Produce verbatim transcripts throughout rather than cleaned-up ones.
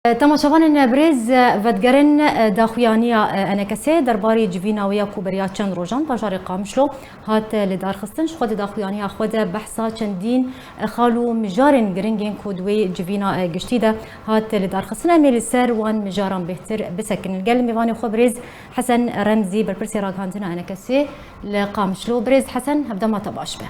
Temaşevanên birêz, vedigerin daxuyaniya E N K S derbarê civîna wê ya ku beriya çend rojan bajarê Qamişlo hat lidarxistin. Ji xwe di daxuyaniya xwe de behsa çendîn xal û mijarên giringên ku di wê civîna giştî de hat lidarxistin. Em ê li ser wan mijaran bêhtir bisekinin. Gel mêvanê xwe birêz Hesen Remzî, berpirsê ragihandina E N K S li Qamişlo. Birêz Hesen, hevdema te baş be.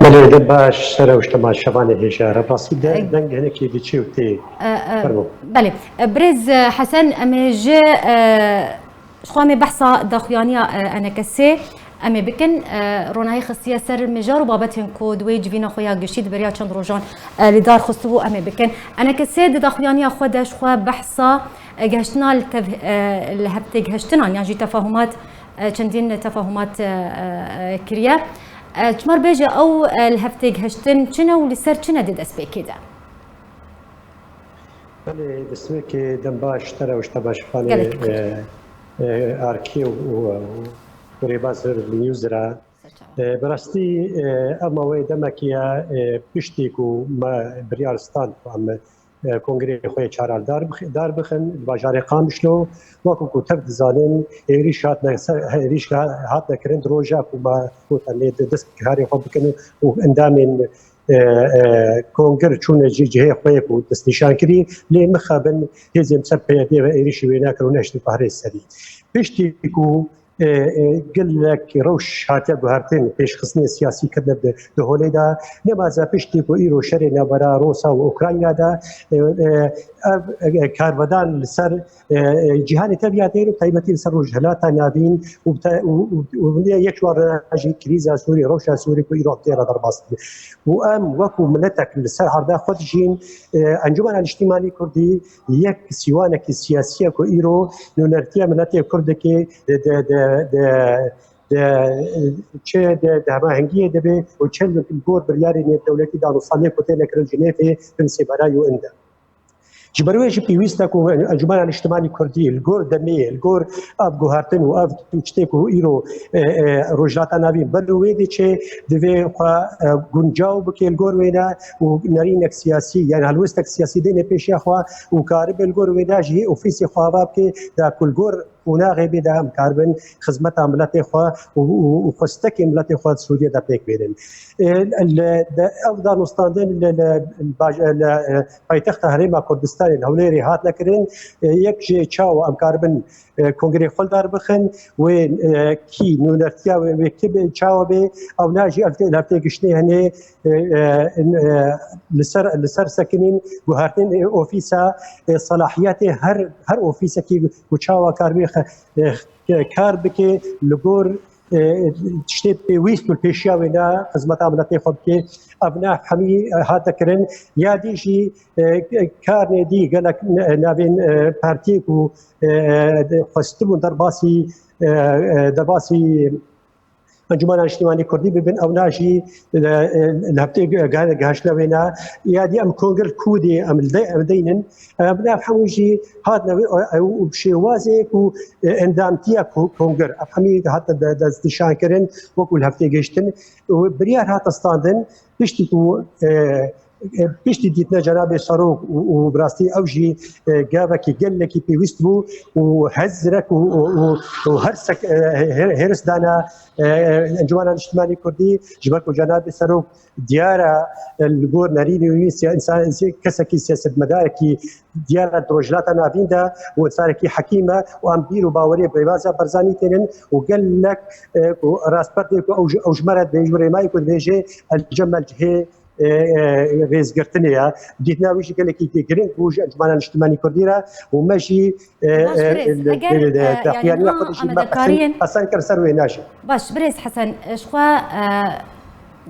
Belê, de baş, ser ew ji temaşevanê hêja re. Rastî de E, deng hinekî diçê û tê. E, e, Fermo. Belê. E, birêz, e, Hesen, em ê ji, e, ji xwe em ê behsa daxuyaniya, e, E N K S em ê bikin. E, ronahî xistiye ser mijar û babetên ku di wê civîna xwe ya giştî di beriya çend rojan, e, li dar xistibû, em ê bikin. E N K S di daxuyaniya xwe de ji xwe behsa, e, gehiştina li tev-, e, li hevtêgihiştinan yan jî tefahumat, e, çendîn tefahumat, e, e, kiriye. E, çima bêje ew, e, li hevtêgihiştin çi ne û li ser çi ne di destpêkê de? Belê, destpêkê dem baş, te re û ji te baş fanê, Gelek e, e, Arkê û, û, û rêbaz li News re. Serçawa. E, bi rastî, e, ev maweyê demekî ye, e, piştî ku me biryar stand ku em, e, kongreyê xwe yê çar al dar bix-, dar bixin, li bajarê Qamişlo, wekî ku tev dizanin, êrîş hatine ser, êrîş ha-, hatine kirin di roja ku me gotin lê di dest bi karê xwe bikin û endamên, e, e, kongir çûne cî-, cihê xwe yê ku destnîşan kirî, lê mixabin hêzên ser P Y D ve êrîşî wê nekirin û neştin pahrê serî. Piştî ku, e, e, gelek rewş hatiye guhertin, pêşxistinê siyasî kirine di, di holê de, nemaze piştî ku îro şerê navbera Rûsa û Ukrayna de, e, e, ev, e, karvedan li ser, e, e, cîhanê tev ya tê û taybetî li ser Rojhilata Navîn û te-, û, û, û yek ji wan rêna jî krîza Sûrî, rewşa Sûrî ku îro tê re derbas dibe. Û em wekû miletek li ser erda xwe dijîn, e, Encûmena Niştimanî Kurdî yek sîwanekî siyasî ye ku îro nûnertiya miletê Kurd dike, de, de, de, de, de, çi de, de hemahengiyê dibe û çi li gor biryarê nêvdewletî danûstandinê ku têne kirin Cinêvê bin sêberayî û inde. Ji ber wê jî pêwîst e ku Encûmena Niştimanî Kurdî li gor demê, li gor ev guhertin û ev tiştê ku îro, e, e, Rojhilata Navîn ber li wê diçe, divê xwe, e, guncaw bike li gor wê ne û nerînek siyasî, yani helwestek siyasî dêne pêşiya xwe û karibe li gor wê de jî ofîsê xwe ava bike, da ku li gor qonaxê bê de em karibin xizmeta miletê xwe û, û, û xwestekê miletê xwe di Sûriyê de pêk bênin. E, li, de, ev danûstandin li, li, baj-, li, e, paytexta Herêma Kurdistanê li Hewlêrê hatine kirin. E, yek jê çawa em karibin, e, kongrê xwe li dar bixin, wê, e, kî nûnertiya wê, wê kî bê, çawa bê, ew na jî ev tê, ev tê giştê hene, e, e, e, li ser, li ser sekinîn guhertin, e, ofîsa, e, selahiyetê her, her ofîsekî ku çawa kar bê xe-, e, ke-, kar bike li gor, e, tiştê pêwîst û pêşiya wê ne xizmeta miletê xwe bike. Ev ne hemî, e, hate kirin. Ya dî jî, e, karnê dî gelek ne-, navên, e, partiyê ku, e, e, xwestibûn derbasî, e, e, derbasî Encûmena Niştimanî Kurdî bibin, ew na jî li, li hevtê ge-, ge-, gehiştine wê ne. Ya dî em kongir kûdê em li de-, em deynin. Em ne ev hemû jî hatine wê, ew, ew şêwazê ku, e, endamtiya ko-, kongir. Ev hemî hatine de-, destnîşankirin, wekû li hevtê gihiştin. Û biryar hate standin, piştî ku, e, e, piştî dîtina Cenabê Serok û, û bi rastî ew jî, e, gavekî gelekî pêwîst bû û hezrek û, û, û, û her sek-, e, hê-, hêris dana, e, e, Encûmena Niştimanî Kurdî, ji ber ku Cenabê Serok diyar e, li gor nerînê wî siya-, însan, si-, kesekî siyasetmedarekî diyar e di Rojhilata Navîn de û însanekî hekîm e û em bîr û baweriyê bi rêbaza Barzanî tênin û gelek, e, ku rastperdê ku ew ji, ew ji me re dibêje, rêmayê ku dibêje, el cem el cihê, e, e, rêzgirtinê ye. Dîtina wî jî gelekî giring bû ji Encûmena Niştimanî Kurdî re û me jî, e, Baş e, birêz, li, eger, li, li, e, daxuyaniya yani xwe de jî me amadekariyên qesen, qesen kir ser wê najî. Baş, birêz Hesen, ji xwe, e,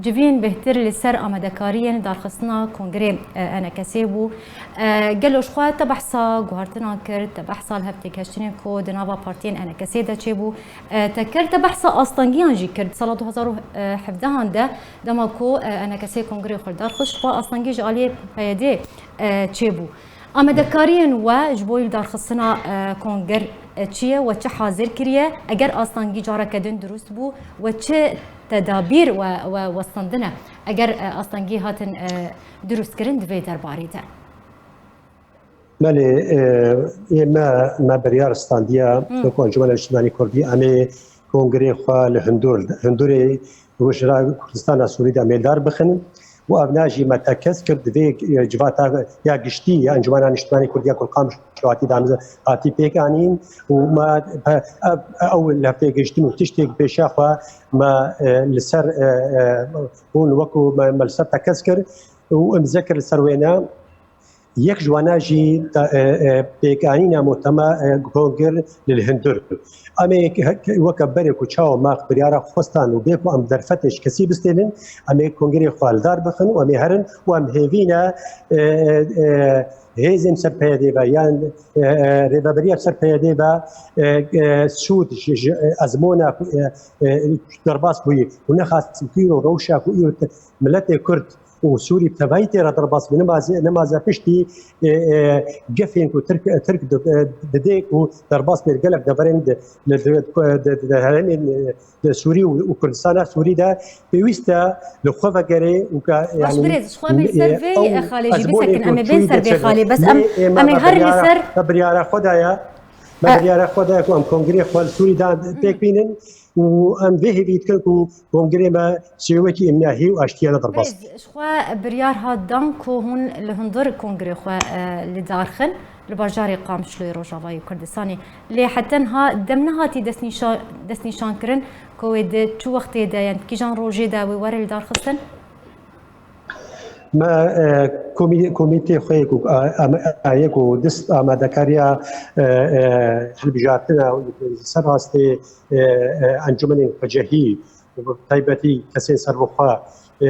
civîn bêhtir li ser amadekariyên darxistina kongrê, e, E N K S'ê bû. E, gelo ji xwe te behsa guhertinan kir, te behsa li hevtêgihiştinên ku di nava partiyên E N K S'ê de çêbû, e, te kir, te behsa astengiyan jî kir. Di sala du hezar û hevdehan de dema ku, e, E N K S'ê kongrê xwe li dar xist, ji xwe astengî ji aliyê P Y D'ê, e, çêbû. Amadekariyên we ji bo li darxistina, e, kongir, e, çi ye? We çi hazir kiriye? Eger astengî careke din dirust bû, we çi tedabîr we, we westandine? Eger, e, astengî hatin, e, dirustkirin di vê derbarê de? Belê, e, ê me, me biryar standiya, Hı. wekî Encûmena Niştimanî Kurdî, em ê kongrê xwe li hundur, hundurê rojhilata Kurdistana Sûrî de em ê li dar bixin û ev na jî me tekez kir, divê, e, civata ya giştî ya Encûmena Niştimanî Kurdî ya ku li Qamişlo hatî damize, hatî pêk anîn û me, e, ev, ew li heftê giştin û tiştê pêşiya xwe me, e, li ser, e, e, hûn wekî me, me li ser tekez kir û imze kir li ser wêne. Yek ji wana jî ta-, e, e, pêkanîna motema, e, kongir li hundur. Em ê ke-, ke-, weke berê ku çawa me biryara xwestan û bê ku em derfetê ji kesî bistênin, em ê kongirê xwe li dar bixin û em ê herin û em hêvî ne, e, e, e, hêzên ser P Y D ve yan, e, e, rêveberiya ser P Y D ve, e, e, sûd ji, ji, e, ezmona ku, e, e, derbas bûyî û nexastin ku îro rewşa ku îro te-, miletê Kurd û Sûrî bi tevayî tê re derbas bû. Nemaze, nemaze piştî, e, e, gefên ku Tirk, Tirk di-, e, didê ku derbas bê li gelek deverên di, di, di, di, di herêmên, e, di Sûrî û, û Kurdistana Sûrî de pêwîst e li xwe vegerê û ka, Baş yanî, birêz, ji xwe em ê li ser e, vê, ew e, xalê jî ezmûnê bisekin, ku em ê bên çûyî ser vê destê xalê, bes me, em, e, em ê me her li biryara, ser me biryara xwe daye, me E, biryara xwe daye ku em kongrê xwe li Sûrî de pêk bînin û em vê hêvî dikin ku kongrê me sêwekî îmnahî û aştiyane derbas Birêz, ji xwe biryar hat dan ku hûn li hundir kongrê xwe, e, li dar xin, li bajarê Qamişloyê Rojavayê Kurdistanê. Lê heta niha dem nehatî destnîşa-, destnîşankirin ku wê di çi wextê de, yan di kîjan rojê de wê were li dar xistin? Me, e, komî-, komîtê xwe yê ku, a, a, a, yê ku dist amadekariya, e, e, hilbijartina û ser rastê, e, e, encûmenên xwecehî, bi taybetî kesên serbixwe, e,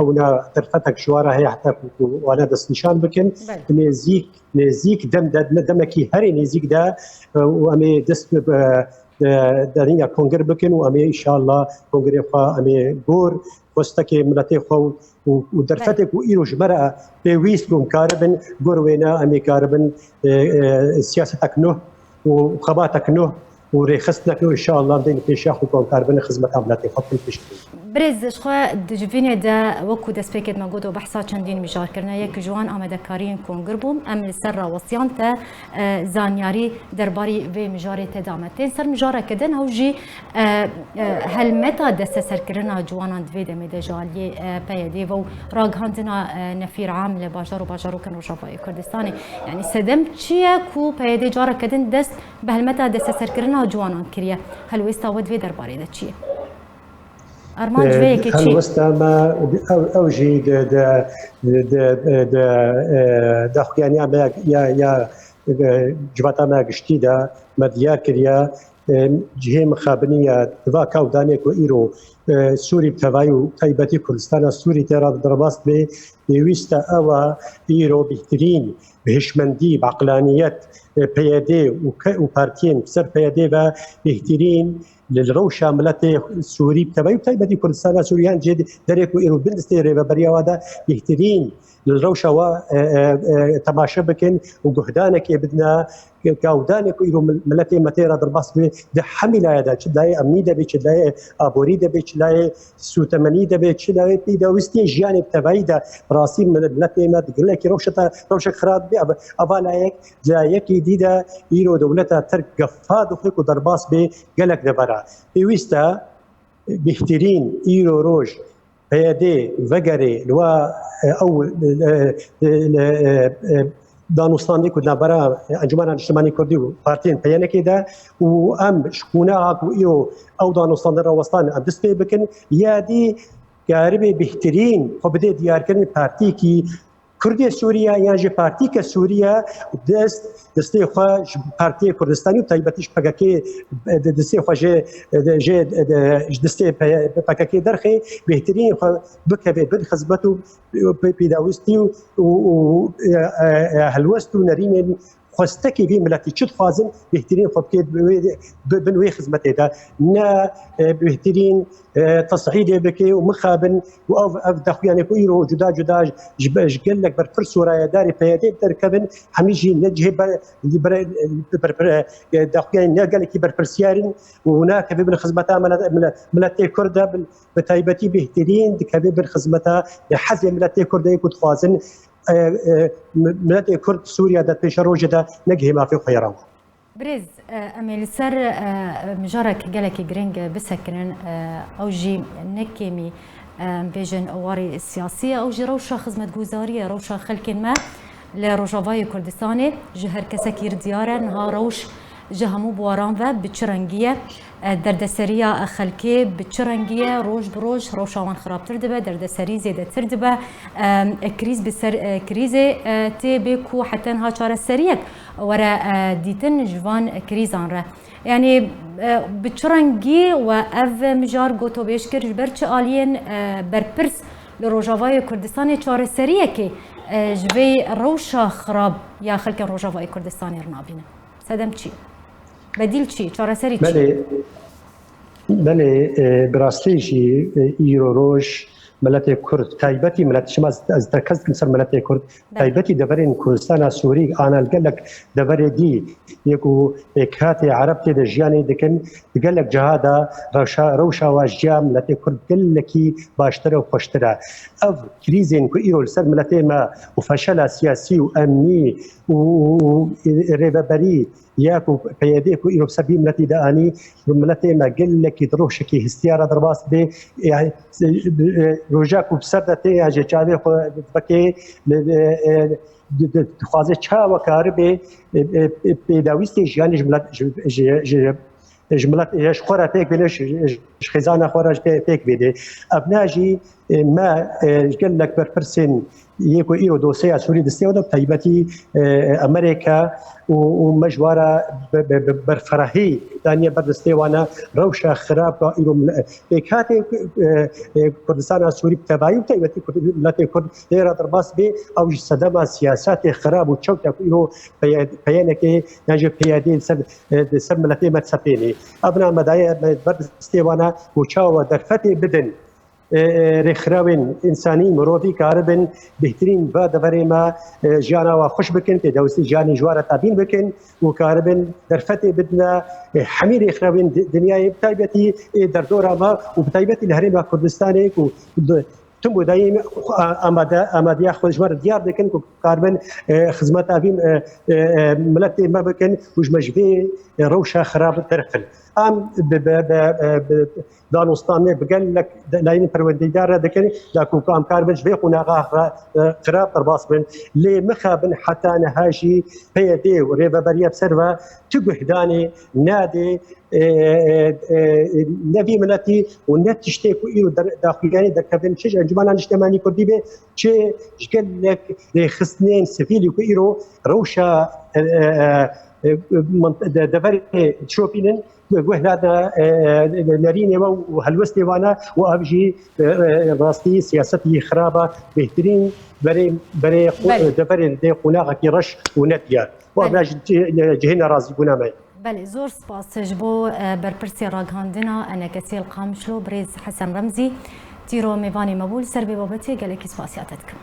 ew na derfetek ji wan re heye heta ku, ku wana destnîşan bikin. Belê. Nêzîk, nêzîk dem de, demekî herî nêzîk de, e, û em ê dest bi, bi, e, derîna kongir bikin û em ê înşallah kongirê xwe em ê gor xwestekê miletê xwe û, û, û derfetê ku îro ji me re pêwîst bû, em karibin gor wêne, em ê karibin, e, e, siyasetek nû û xebatek nû û rêxistinek nû, înşallah, em dêne pêşiya xwe ku em karibin xizmeta miletê xwe bikin piştî. Birêz, ji xwe di civînê de wekû destpêkê me got û behsa çendîn mijar kirine, yek ji wan amadekariyên kongir bû. Em li ser rawestiyan te, e, zanyarî derbarî vê mijarê te dame. Tên ser mijareke din ew jî, e, e, helmeta desteserkirina ciwanan di vê demê de ji aliyê, e, P Y D ve û ragihandina, e, nefîr am li bajar û bajarokên Rojavayê Kurdistanê. Yanî sedem çi ye ku P Y D careke din dest bi helmeta desteserkirina ciwanan kiriye? Helwêsta we di vê derbarê de çi ye? Armanc vê yekê çi? Helwesta me ew, ew jî di, di, di, di, di, e, daxuyaniya me ya, ya, e, civata me giştî de me diyar kiriye. E, cihê mixabinî ye, di va kawdanê ku îro, e, Sûrî bi tevayî û taybetî Kurdistana Sûrî tê re derbas bê, pêwîst e ew e îro bêhtirîn, bi hişmendî, bi eqlaniyet, e, P Y D û ke-, û partiyên ser P Y D ve bêhtirîn li rewşa miletê Sûrî bi tevayî û taybetî Kurdistana Sûrî yan cihê derê ku îro bin destê rêveberiya wa de bêhtirîn li rewşa wa, e, e, e, temaşe bikin û guhdanekê bidine, gawdanê ku îro mil-, miletê me tê re derbas bê di hemî layê de, çi layê emnî de bê, çi layê aborî de bê, çi layê sûtemenî de bê, çi layê pêdawîstiyên jiyanê bi tevayî de, rastî mil-, miletê me di gelekî rewşe de, rewşek xirab bê, ava, ava layek, layekî dî de îro dewleta Tirk gefa dixwe ku derbas bê gelek devera. Pêwîst e bêhtirîn îro roj P Y D vegerê li wa, e, ew, e, e, e, e, danûstandê ku di navbera Encûmena Niştimanî Kurdî û partiyên P Y N K'ê de û em ji qonaxa ku îro ew danûstandin rawestan em dest pê bikin, ya dî karibê bêhtirîn xwe bidê diyarkirin partiyekî Kurdê Sûriye yan jî partîke Sûriye dest, destê xwe ji Partiyê Kurdistanî û taybetî ji P K K, destê xwe jê, jê, ji destê P K K derxê bêhtirîn xwe bikeve bin xizmet û pê-, pêdawîstî û, û, û, e, e, e, helwest û nerînên xwestekî vî miletî çi dixwazin, bêhtirîn xwe bike bi wê, bi, bin wê xizmetê de. Ne, e, bêhtirîn, e, tesîdê bike û mixabin û ev, ev daxuyanê ku îro cuda cuda ji, ji gelek berpirs û rayedarê P Y D derkevin, hemî jî ne cihê ber-, ber-, ber-, ber-, e, daxuyanê ne gelekî berpirsiyar in û nakeve bin xizmeta mile-, mile-, miletê Kurd de, bin, bi taybetî bêhtirîn dikeve bin xizmeta hezê miletê Kurd de ku dixwazin e, e, mi-, miletê Kurd Sûriye de pêşerojê de negihê mafê xwe yê rewa. Birêz, e, em ê li ser, e, mijarek gelekî giring bisekinin, e, ew jî ne kêmî, e, em bêjin warî siyasî ye, ew jî rewşa xizmetguzarî ye, rewşa xelkên me li Rojavayê Kurdistanê ji her kesekî re diyar e. Niha rewş ji hemû biwaran ve bi çi rengî ye? E, derdeseriya xelkê bi çi rengî ye? Roj bi roj rewşa wan xirabtir dibe, derdeserî zêdetir dibe. E, krîz bi ser, e, krîzê, e, tê bê ku heta niha çareseriyek were, e, dîtin ji van krîzan re. Yanî, e, bi çi rengî we ev mijar gotobêj kir, ji ber çi aliyên, e, berpirs li Rojavayê Kurdistanê çareseriyekê, e, ji vê rewşa xirab ya xelkên Rojavayê Kurdistanê re nabînin? Sedem çi? Bedîl çi? Çareserî çi? Belê, belê, e, bi rastî jî, e, îro roj miletê Kurd, taybetî milet, şima ez, ez terkez dikim ser miletê Kurd, taybetî deverên Kurdistana Sûrî, ana li gelek deverê dî, yê ku pêkhatê Ereb tê de jiyanê dikin, di gelek ciha de rewşa, rewşa wa jiya miletê Kurd gelekî baştir e û xweştir e. Ev krîzên ku îro li ser miletê me û feşela siyasî û emnî û, û, û rêveberî ya ku P Y D ku îro bi ser vî miletî de anî, bi miletê me gelekî di rewşekî histiyara derbas bê. Yani, e, e, roja ku bi ser de tê ya jê çavê xwe vekê, e, e, di-, di-, dixwaze çawa karibê, e, e, e, pêdawîstê jiyanê ji milet, ji, ji, ji, ji milet, ji xwe re pêk bêne, ji, ji, ji xêzana xwe re jî pê-, pêk bêne. Ev ne jî, e, me, e, ji gelek berpirsên yê ku îro dosyeya Sûrî distê wan de, bi taybetî, e, Amerîka û, û me ji wan re bi, bi, bi berfirehî daniye ber distê wan e, rewşa xirab ka îro mil-, pêkhatê, e, e, Kurdistana Sûrî bi tevayî û bi taybetî Kurd-, miletê Kurd tê re derbas bê, ew ji sedema siyasetê xirab û çewta ku îro peye-, peyenekê yan jî P Y D li ser, e, li ser miletê me disepênê. Ev namedayê me ber distê wan e û çawa derfetê bidin, e, e, rêxirawên însanî, mirovî karibin bêhtirîn va deverê me, e, jiyana wa xweş bikin, pêdawîstî jiyanê ji wan re tabîn bikin û karibin derfetê bidine, e, hemî rêxirawên di-, dinyayê, bi taybetî, e, derdora me û bi taybetî li Herêma Kurdistanê ku di-, tim û dayîm, a-, amade-, amadeya xwe ji me re diyar dikin ku karibin, e, xizmeta vî, e, e, e, miletê me bikin û ji me ji vê, e, rewşa xirab derxin. Em bi, bi, bi, e, bi danûstanê bi gelek de-, layînên perwendeyîdar re dikin, da ku em karibin ji vê qonaxa re, e, xirab derbas bin. Lê mixabin heta niha jî P Y D û rêveberiya bi ser ve tu guhdanê nadê, e, e, e, ne vî miletî û ne tiştê ku îro der-, daxuyanî derkevin, çi ji Encûmena Niştemanî Kurdî be, çi ji gelek rêxistinên sivîlî ku îro rewşa, e, e, e, e, mant-, de-, deverê dişopînin, guh nade, e, e, nerînê we û helwestê wan e û ev jî, e, e, rastî siyasetî xirab e, bêhtirîn berê, berê xwe, Belê. deverê dê qonaxekî reş û nediyar. Û ev Belê. ne ji cih-, cihê nerazîbûna me ye. Belê, zor spas ji bo, e, berpirsê ragihandina E N K S'ê li Qamişlo, birêz Hesen Remzî, tîro mêvanê me bû. Li ser vê babetê gelekî spasiya te dikim.